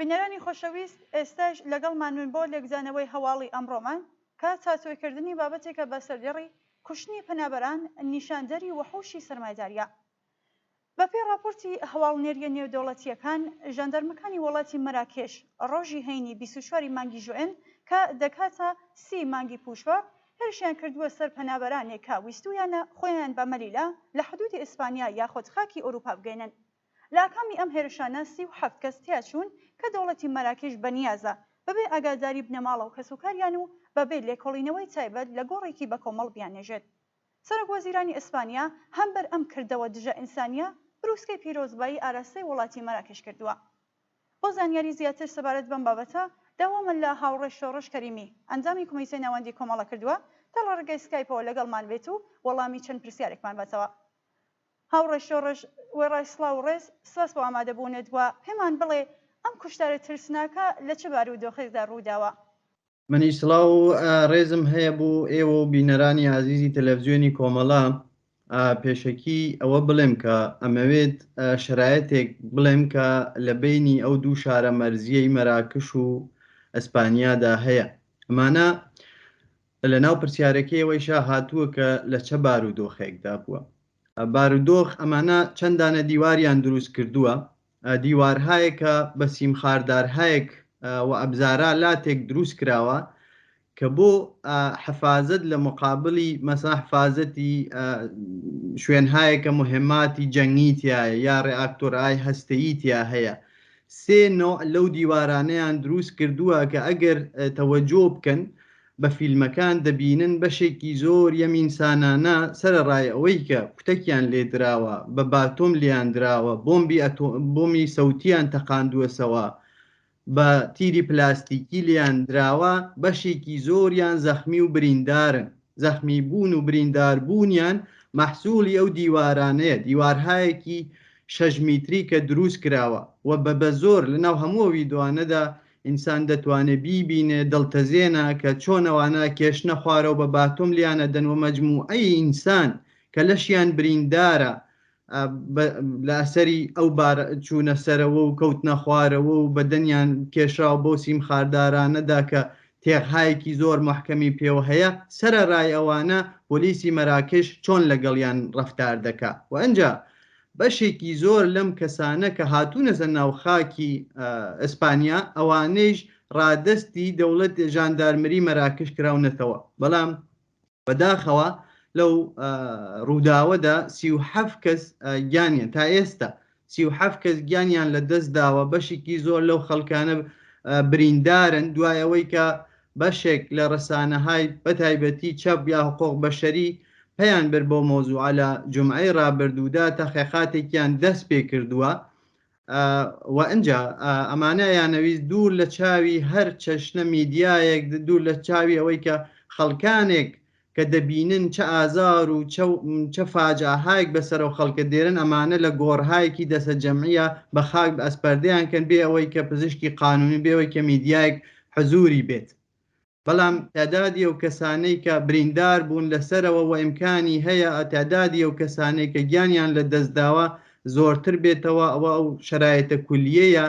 بینەرانی خۆشەویست ئێستاش لەگەڵمانن بۆ لێکدانەوەی هەواڵی ئەمڕۆمان کە تاتۆیکردنی بابەتێکە بە سەردێڕی کوشتنی پەنابەران نیشاندەری وەحوشی سەرمایەداریە. بەپێی ڕاپۆرتی هەواڵنێرییە نێودەوڵەتییەکان، ژاندارمەکانی وڵاتی مەراکێش ڕۆژی هەینی 24 ی مانگی ژوئێن کە دەکاتە سی مانگی پووشپەڕ، هێرشیان کردووە سەر پەنابەرانێک کە ویستوویانە خۆیان بە مەلیلە لە حدوودی ئیسپانیا یاخود خاکی ئەوروپا بگەینن. لە ئاکامی ئەم هێرشانە 37 کەس تیاچوون کە دەوڵەتی مەراکیش بەنیازە بەبێ ئاگاداری بنەماڵە و کەسوکاریان و بەبێ لێکۆڵینەوەی تایبەت لە گۆڕێکی بەکۆمەڵ بیاننێژێت. سەرۆک وەزیرانی ئیسپانیا هەمبەر ئەم کردەوە دژە ئینسانییە بروسکەی پیرۆزبایی ئاراستەی وڵاتی مەراکش کردووە. بۆ زانیاری زیاتر سەبارەت بەم بابەتە داوامان لە هاوڕێ شۆڕش کەریمی ئەندامی کۆمیتەی ناوەندی کۆمەڵە کردووە تا لە ڕێگای سکایپەوە لەگەڵمان بێت و وەڵامی چەند پرسیارێکمان باتەوە. هاوڕێ شۆڕش وێڕای سڵاو و ڕێز سپاس بۆ ئامادەبوونت و پێمان بڵێ ئەم کوشتارە ترسناکە لە چ بارودۆخێکدا ڕووداوە؟ منیش سڵاو و ڕێزم هەیە بۆ ئێوە و بینەرانی ئازیزی تەلەفزیۆنی کۆمەڵە. پێشەکی ئەوە بڵێم کە ئەمەوێت شەرایەتێک بڵێم کە لە بەینی ئەو دوو شارە مەرزیەی مەراکش و ئەسپانیادا هەیە. ئەمانە لە ناو پرسیارەکەیەوەیشا هاتووە کە لە چە بارودۆخێکدا بووە. بارودۆخ ئەمانە چەند دانە دیواریان دروست کردووە، دیوارهایەکە بە سیمخاردارهایەک و ئەبزارا لاتێک دروست کراوە کە بۆ حفازەت لە مقابلی مەسا حفازەتی شوێنهایەکە مهماتی جەنگی تایە یا ڕێئاکتۆرای هەستەیی تیا هەیە سێ نەوع لەو دیوارانەیان دروست کردووە کە ئەگەر تەوەجۆ بکەن بە فیلمەکان دەبینن بەشێکی زۆر یەم ئینسانانە سەرەڕای ئەوەی کە کوتەکیان لێ دراوە، بە باتۆم لێیان دراوە، بۆمبی ئەتۆ بۆمی سەوتیان تەقاندووەسەوە، بە تیری پلاستیکی لێیان دراوە، بەشێکی زۆریان زەخمی و بریندارن. زەخمی بوون و بریندار بوونیان مەحسووڵی ئەو دیوارانەیە، دیوارهایەکی شەش میتری کە دروست کراوە و بە بەزۆر لەناو هەموو ئەو ویدۆانەدا ئینسان دەتوانێ بیبینێ دڵتەزێنە کە چۆن ئەوانە ئەکێشنە خوارەوە بە باتۆم لیان ئەدەن وە مەجموعەی ئینسان کە لەشیان بریندارە لە ئەسەری ئەو بار چوونە سەرەوە و کەوتنە خوارەوە و بەدەنیان کێشراوە بەو سیم خاردارانەدا کە تێغهایەکی زۆر مەحکەمی پێوە هەیە سەرەرای ئەوانە پۆلیسی مەراکش چۆن لەگەڵیان ڕەفتار دەکا و ئەنجا بەشێکی زۆر لەم کەسانە کە هاتوونەتە ناو خاکی ئیسپانیا ئەوانەیش ڕادەستی دەوڵەت ژاندارمری مەراکش کراونەتەوە بەڵام بەداخەوە لەو ڕووداوەدا 37 کەس گیانیان تا ئێستا 37 کەس گیانیان لە دەست داوە بەشێکی زۆر لەو خەڵکانە بریندارن دوای ئەوەی کە بەشێک لە ڕەسانەهای بەتایبەتی چەپ یا حقوق بەشەری پەیان برد بەو مەوزوعە لە جومعەی ڕابردوودا تەحقیقاتێکیان دەست پێ کردووە و ئنجا ئەمانە ئەیانەویست دوور لە چاوی هەر چەشنە میدیایەک دوور لە چاوی ئەوەی کە خەڵکانێک کە دەبینن چە ئازار و چە چە فاجعەهایەک بەسەر ئەو خەڵکە دێرن ئەمانە لە گۆڕهایەکی دەسەجەمعیە بە خاک ئەسپەردەیان کەن بێ ئەوەی کە پزیشکی قانونی بێ ئەوەی کە میدیایەک حزوری بێت بەڵام تعدادی ئەو کەسانەی کە بریندار بوون لەسەرەوە وە ئیمکانی هەیە تعدادی ئەو کەسانەی کە گیانیان لە دەست داوە زۆرتر بێتەوە ئەوە ئەو شەرایتە کولیەیە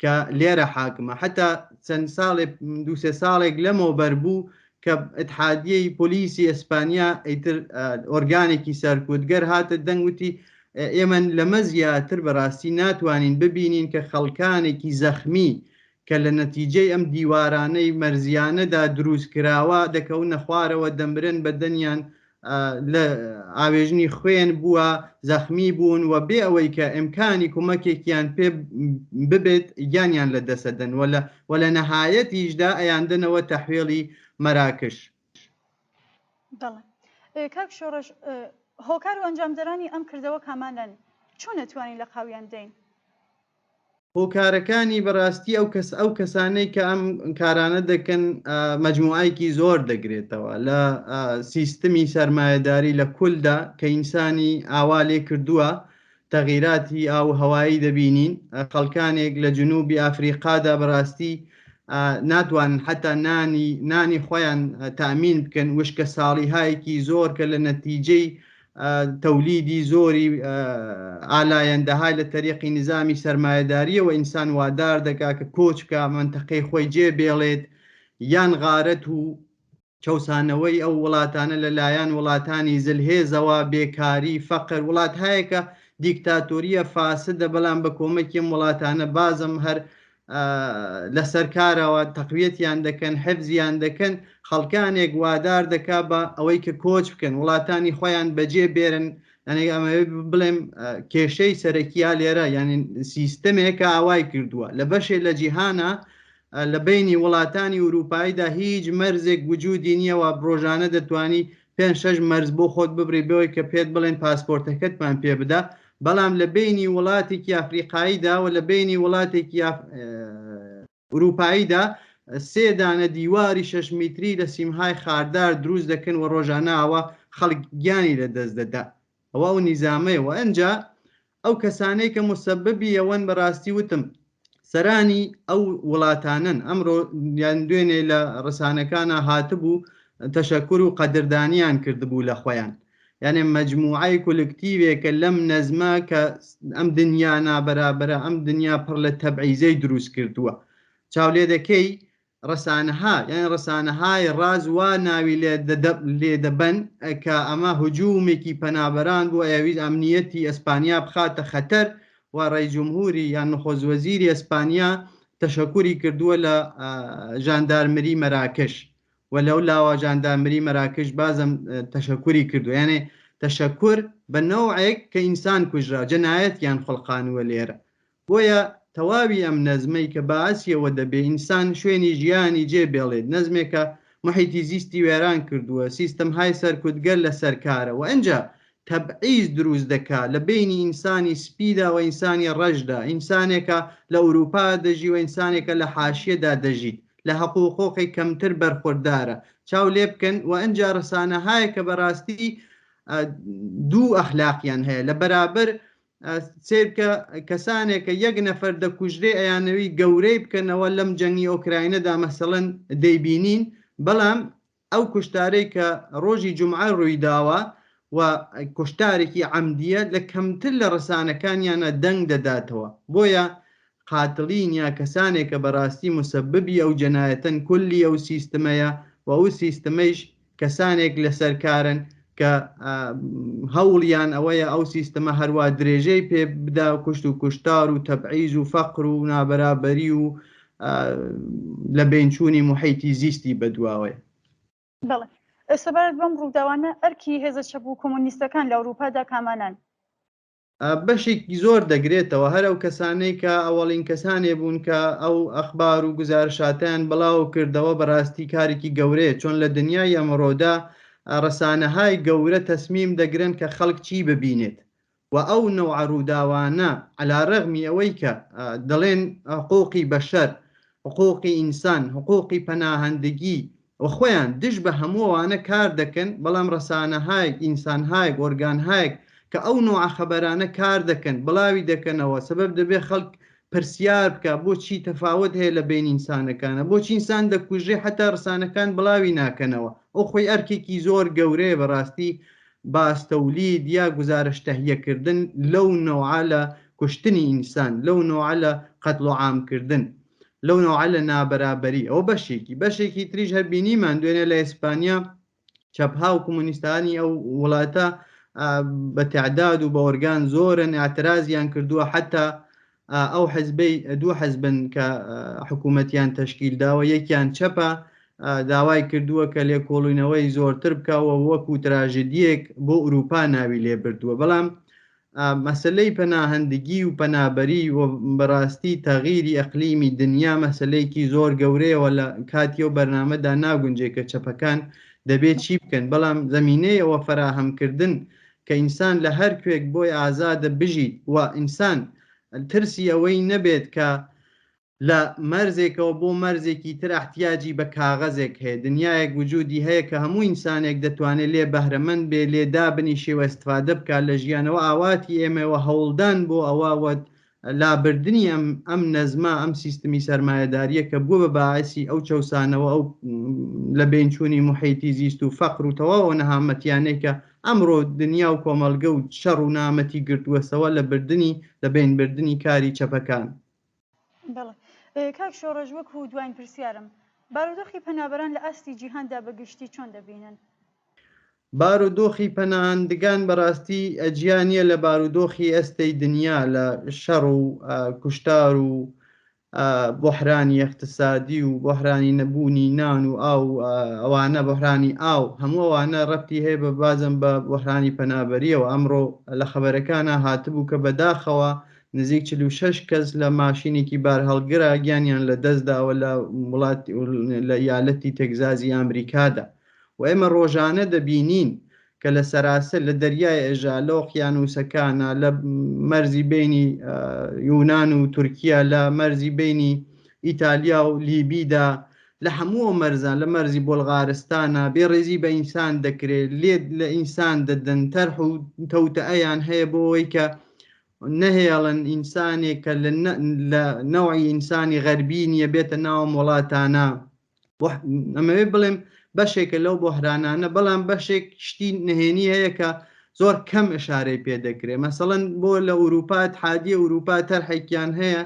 کە لێرە حاکمە حتا چەند ساڵێ دوو سێ ساڵێک لەمەوبەر بوو کە اتحادیەی پۆلیسی ئیسپانیا ئیتر ئۆرگانێکی سەرکوتگەر هاتە دەنگ وتی ئێمە لەمە زیاتر بەڕاستی ناتوانین ببینین کە خەڵکانێکی زەخمی کە لە نەتیجەی ئەم دیوارانەی مەرزیانەدا دروست کراوە دەکەونە خوارەوە دەمرن بەدەنیان لە ئاوێژنی خوێن بووە زەخمی بوون و بێ ئەوەی کە ئیمکانی کومەکێکیان پێ ببێت گیانیان لە دەسەدەن و لە و لە نەهایەتیشدا ئەیاندەنەوە تەحوێڵی مەراکش. بەڵێ کاک شۆڕش هۆکار و ئەنجامدەرانی ئەم کردەوە کامانەن؟ چۆن ئەتوانین لە قاویان بدەین؟ هۆکارەکانی بەڕاستی ئەو کەس ئەو کەسانەی کە ئەم کارانە دەکەن مجموعەیەکی زۆر دەگرێتەوە لە سیستمی سەرمایەداری لە کولدا کە ئینسانی ئاوا لێ کردووە تەغیراتی ئاو هەوایی دەبینین خەڵکانێک لە جنوبی ئەفریقادا بەڕاستی ناتوانن حتا نانی نانی خۆیان تامین بکەن وشکە ساڵیهایەکی زۆر کە لە نەتیجەی تەولیدی زۆری ئالایەندەهای لە تەریقی نیزامی سەرمایەداریەوە ئینسان وادار دەکا کە کۆچ بکا، مەنتەقەی خۆی جێ بێڵێت، یان غارەت و چەوسانەوەی ئەو وڵاتانە لە لایەن وڵاتانی زلهێزەوە، بێکاری، فەقر، وڵاتهایەکە دیکتاتۆریە فاسدە بەڵام بە کۆمەکی ئەم وڵاتانە بازم هەر لەسەر کارەوە تەقویەتیان دەکەن، حفزیان دەکەن، خەڵکانێک وادار دەکا بە ئەوەی کە کۆچ بکەن، وڵاتانی خۆیان بەجێ بێرن. یعنی ئەمەوێ بڵێم کێشەی سەرەکییا لێرە یعنی سیستەمێکە ئاوای کردووە لە بەشێ لە جیهانە لە بەینی وڵاتانی ئورووپاییدا هیچ مەرزێک وجودی نییە و ڕۆژانە دەتوانی پێنج شەش مەرز بۆ خۆت ببڕی بەوەی کە پێت بڵێن پاسپۆرتەکەتمان پێ بدە، بەڵام لە بەینی وڵاتێکی ئەفریقاییدا و لە بەینی وڵاتێکی ئورووپاییدا سێ دانە دیواری شەش میتری لە سیمهای خاردار دروست دەکەن و ڕۆژانە ئاوا خەڵک گیانی لە دەست دەدا. ئەوە ئەو نیزامەیە و ئەنجا ئەو کەسانەی کە موسەببی ئەوەن بەڕاستی وتم سەرانی ئەو وڵاتانەن. ئەمڕۆ یان دوێنێ لە ڕسانەکانا هاتبوو تەشەکور و قەدردانیان کردبوو لە خۆیان. یانێ مەجموعەی کولکتیوێکە لەم نەزمە کە ئەم دنیا نابەرابەرە، ئەم دنیا پڕ لە تەبعیزەی دروست کردووە. چاو لێ دەکەی ڕسانەها یان ڕسانەهای ڕاز وا ناوی لێ دەبەن کە ئەمە هجوومێکی پەنابەران بوو ئەیەویست ئەمنیەتی ئەسپانیا بخاتە خەتەر و ڕەیس جمهوری یان نخۆست وەزیری ئەسپانیا تەشەکوری کردووە لە ژاندارمری مەراکش و لەو لاوە ژاندارمری مەراکش بازم تەشەکوری کردووە یانێ تەشەکور بە نەوعێک کە ئینسان کوژرا جەنایەتیان خوڵقانووە لێرە بۆیە تەواوی ئەم نەزمەی کە باعسیەوە دەبێ ئینسان شوێنی ژیانی جێ بێڵێت نەزمێکە موحیتی زیستی وێران کردووە، سیستمهای سەرکوتگەر لە سەر کارە و ئنجا تەبعیز دروست دەکا لە بەینی ئینسانی سپیدا و ئینسانی ڕەشدا، ئینسانێکە لە ئوروپا دەژی و ئینسانێکە لە حاشیەدا دەژیت لە هەق و حقوقی کەمتر بەرخوردارە چاو لێ بکەن و ئنجا ڕسانەهایەکە بەراستی دوو ئەخلاقیان هەیە لە بەرابەر سەیر بکە کەسانێک کە یەک نەفەر دەکوژرێ ئەیانەوی گەورەی بکەنەوە لەم جەنگی ئۆکراینەدا مەسەڵەن دەیبینین بەڵام ئەو کوشتارەی کە ڕۆژی جومعە ڕوویداوە و کوشتارێکی عەمدیە لە کەمتر لە ڕسانەکانیانە دەنگ دەداتەوە بۆیە قاتڵین یا کەسانێک کە بەڕاستی موسەببی ئەو جەنایەتەن کولی ئەو سیستمەیە و ئەو سیستمەیش کەسانێک لەسەر کارن کە هەوڵیان ئەوەیە ئەو سیستمە هەروا درێژەی پێ بدا کوشت و کوشتار و تەبعیز و فەقر و نابەرابەری و لە بەینچوونی موحیتی زیستی بەدواوەیە. بەڵێ. سەبارەت بەم ڕووداوانە ئەرکی هێزە چەپ و کۆمۆنیستەکان لە ئەورووپادا کامانەن؟ بەشێکی زۆر دەگرێتەوە هەر ئەو کەسانەی کە ئەوەڵین کەسانێ بوون کە ئەو ئەخبار و گوزارشاتیان بڵاو کردەوە بەڕاستی کارێکی گەورەیە چۆن لە دنیای ئەمڕۆدا ڕسانەهای گەورە تەسمیم دەگرن کە خەڵک چی ببینێت و ئەو نەوعە ڕووداوانە عەلا ڕەغمی ئەوەی کە دەڵێن حقوقی بەشەر حقوقی ئینسان حقوقی پەناهەندگی و خۆیان دژ بە هەموو ئەوانە کار دەکەن، بەڵام ڕەسانەهایەک، ئینسانهایەک، ئۆرگانهایەک کە ئەو نۆعە خەبەرانە کار دەکەن، بڵاوی دەکەنەوە، سەبەب دەبێ خەڵک پرسیار بکا بۆچی تەفاوەت هەیە لە بەین ئینسانەکانا، بۆچی ئینسان دەکوژرێ حەتا ڕسانەکان بڵاوی ناکەنەوە، ئەو خۆی ئەرکێکی زۆر گەورەیە بەڕاستی باس تەولید یا گوزارش تەهیە کردن لەو نۆعە لە کوشتنی ئینسان، لەو نۆعە لە قەتڵ و عام کردن. لەو نەوعە لە نابەرابەری ئەوە بەشێکی بەشێکی تریش هەر بینیمان دوێنێ لە ئیسپانیا چەپها و کۆمۆنیستانی ئەو وڵاتە بە تعداد و بە ئۆرگان زۆرن اعترازیان کردووە حتا ئەو حزبەی دوو حزبن کە حکوومەتیان تەشکیل داوە یەکیان چەپە داوای کردووە کە لێکۆڵینەوەی زۆرتر بکەوە وەکو تراژدیەک بۆ ئوروپا ناوی لێبردووە بەڵام مەسەلەی پەناهەندگی و پەنابەری و بەڕاستی تەغیری ئەقلیمی دنیا مەسەلەیەکی زۆر گەورەیە و لە کاتی ئەو بەرنامەدا ناگونجێ کە چەپەکان دەبێ چی بکەن بەڵام زەمینەی ئەوە فەراهەم کردن کە ئینسان لە هەر کوێک بۆی ئازادە بژیت و ئینسان ترسی ئەوەی نەبێت کە لە مەرزێکەوە بۆ مەرزێکی تر ئەحتیاجی بە کاغەزێک هەیە، دنیایەک وجودی هەیە کە هەموو ئینسانێک دەتوانێ لێ بەهرەمەند بێ، لێ دابنیشێ و ئیستفادە بکات لە ژیانەوە، ئاواتی ئێمە و هەوڵدان بۆ ئەوە و لابردنی ئەم ئەم نەزمە، ئەم سیستمی سەرمایەدارییە کە بووە بە باعسی ئەو چەوسانەوە، ئەو لە بەینچوونی موحیتی زیست و فەقر و تەواو ئەو نەهامەتیانەی کە ئەمڕۆ دنیا و کۆمەڵگە و شەڕ و نامەتی گرتووەسەوە لە بردنی لە بەین بردنی کاری چەپەکان. بەڵێ کاک شۆڕش وەکوو دواین پرسیارم، بارودۆخی پەنابەران لە ئاستی جیهاندا بە گشتی چۆن دەبینن؟ بارودۆخی پەناهەندگان بەڕاستی جیا نییە لە بارودۆخی ئێستەی دنیا لە شەڕ و کوشتار و بۆحرانی ئیقتسادی و بۆحرانی نەبوونی نان و ئاو ئەوانە بۆحرانی ئاو هەموو ئەوانە ڕەبتی هەیە بە بازم بە بۆحرانی پەنابەریەوە ئەمڕۆ لە خەبەرەکانا هاتبوو کە بەداخەوە نزیک 46 کەس لە ماشینێکی بارهەڵگرا گیانیان لە دەست داوە لە وڵات لە ئیالەتی تێگزازی ئامریکادا و ئێمە ڕۆژانە دەبینین کە لە سەراسەر لە دەریای ئێژە، لە ئۆقیانووسەکانە، لە مەرزی بەینی یونان و تورکیە، لە مەرزی بەینی ئیتالیا و لیبیدا، لە هەموو ئەو مەرزان، لە مەرزی بۆلغارستانە، بێڕێزی بە ئینسان دەکرێ، لێت لە ئینسان دەدەن، تەرح و تەوتەئەیان هەیە بۆ ئەوەی کە نەهێڵن ئینسانێک کە لە نەوعی ئینسانی غەربی نییە بێتە ناو ئەم وڵاتانە. ئەمەوێ بڵێم بەشێکە لەو بۆحرانانە بەڵام بەشێک شتی نهێنی هەیە کە زۆر کەم ئشارەی پێ دەکرێت مەسەڵەن بۆ لە ئوروپا اتحادیە ئوروپا تەرحێکیان هەیە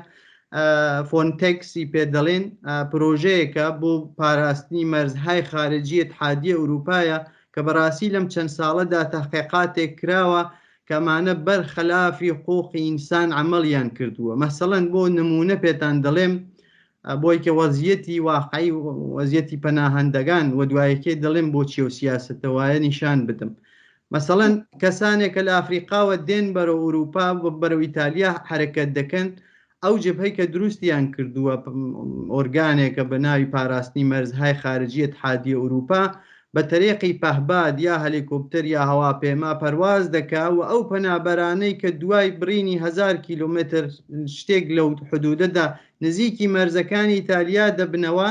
فۆنتێکسی پێ دەڵێن پرۆژەیەکە بۆ پاراستنی مەرزهای خارجی اتحادیە ئوروپایە کە بەڕاستی لەم چەند ساڵەدا تحقیقاتێک کراوە کەمانە بەر خەلافی حقوقی ئینسان عملیان کردووە مەسەڵەن بۆ نمونە پێتان دەڵێم بۆی کە وەزیەتی واقعی وەزیەتی پەناهەندەگان و دوایەکەی دەڵێم بۆچی ئەو سیاسەتە وایە نیشان بدەم. مەسەڵەن کەسانێک کە لە ئەفریقاوە دێن بەرەو ئورووپا و بەرەو ئیتالیا حەرەکەت دەکەن، ئەو جبهەی کە دروستیان کردووە ئۆرگانێکە بە ناوی پاراستنی مەرزهای خارجی اتحادیە ئورووپا بە تەرێقی پەهباد یا هەلیکۆپتەر یا هەواپەیما پەرواز دەکا و ئەو پەنابەرانەی کە دوای بڕینی هەزار کیلۆمەتر شتێک لەو حدوودەدا نزیکی مەرزەکانی ئیتالیا دەبنەوە،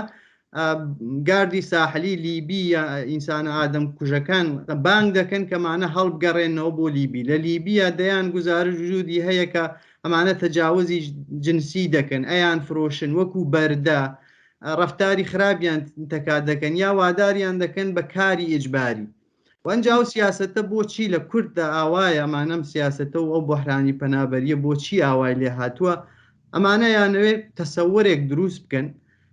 گاردی ساحلی لیبی یا ئینسانە ئادەم کوژەکان بانگ دەکەن کە مانە هەڵبگەڕێنەوە بۆ لیبی. لە لیبیا دەیان گوزارش وجودی هەیە کە ئەمانە تەجاوزی جنسی دەکەن، ئەیان فرۆشن وەکو بەردە، ڕەفتاری خراپیان تەکا دەکەن یا واداریان دەکەن بە کاری ئیجباری. و ئەنجا ئەو سیاسەتە بۆچی لە کورددا ئاوایە، ئەمانە ئەم سیاسەتە و ئەو بوحرانی پەنابەرییە بۆچی ئاوای لێ هاتووە، ئەمانە یانەوێ تەسەوەرێک دروست بکەن،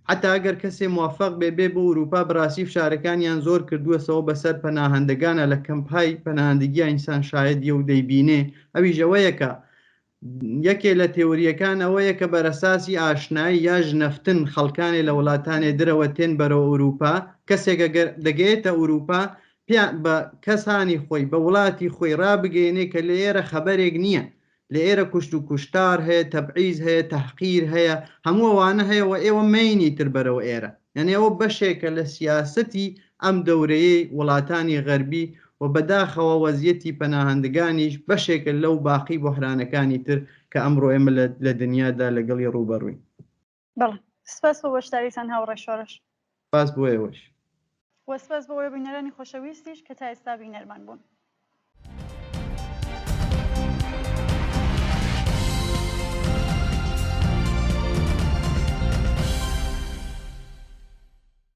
حەتا ئەگەر کەسێ موەفەق بێ بێ بۆ ئورووپا بەڕاستی فشارەکانیان زۆر کردووەسەوە بەسەر پەناهەندەگانا لە کەمپهای پەناهەندگیا ئینسان شایەدیە و دەیبینێ ئەویش ئەوەیە کە یەکێ لە تێورییەکان ئەوەیە کە بەرەساسی ئاشنایی یا ژنەفتن خەڵکانێ لە وڵاتانێ درەوە تێن بەرەو ئورووپا، کەسێک ئەگەر دەگەیەتە ئورووپا پێ بە کەسانی خۆی، بە وڵاتی خۆی ڕابگەیەنێ کە لە ئێرە خەبەرێک نییە، لە ئێرە کوشت و کوشتار هەیە، تەبعیز هەیە، تەحقیر هەیە، هەموو ئەوانە هەیە و ئێوە مەینی تر بەرەو ئێرە. یانی ئەوە بەشێکە لە سیاسەتی ئەم دەورەیەی وڵاتانی غەربی و بەداخەوە وەزیەتی پەناهەندگانیش بەشێکە لەو باقی بوحرانەکانی تر کە ئەمڕۆ ئێمە لە دنیادا لەگەڵی ڕووبەڕووین. بەڵێ. سپاس بۆ بەشداریتان هاوڕێ شۆرش. سپاس بۆ ئێوەش. وە سپاس بۆ ئێوە بینەرانی خۆشەویستیش کە تا ئێستا بینەرمان بوون.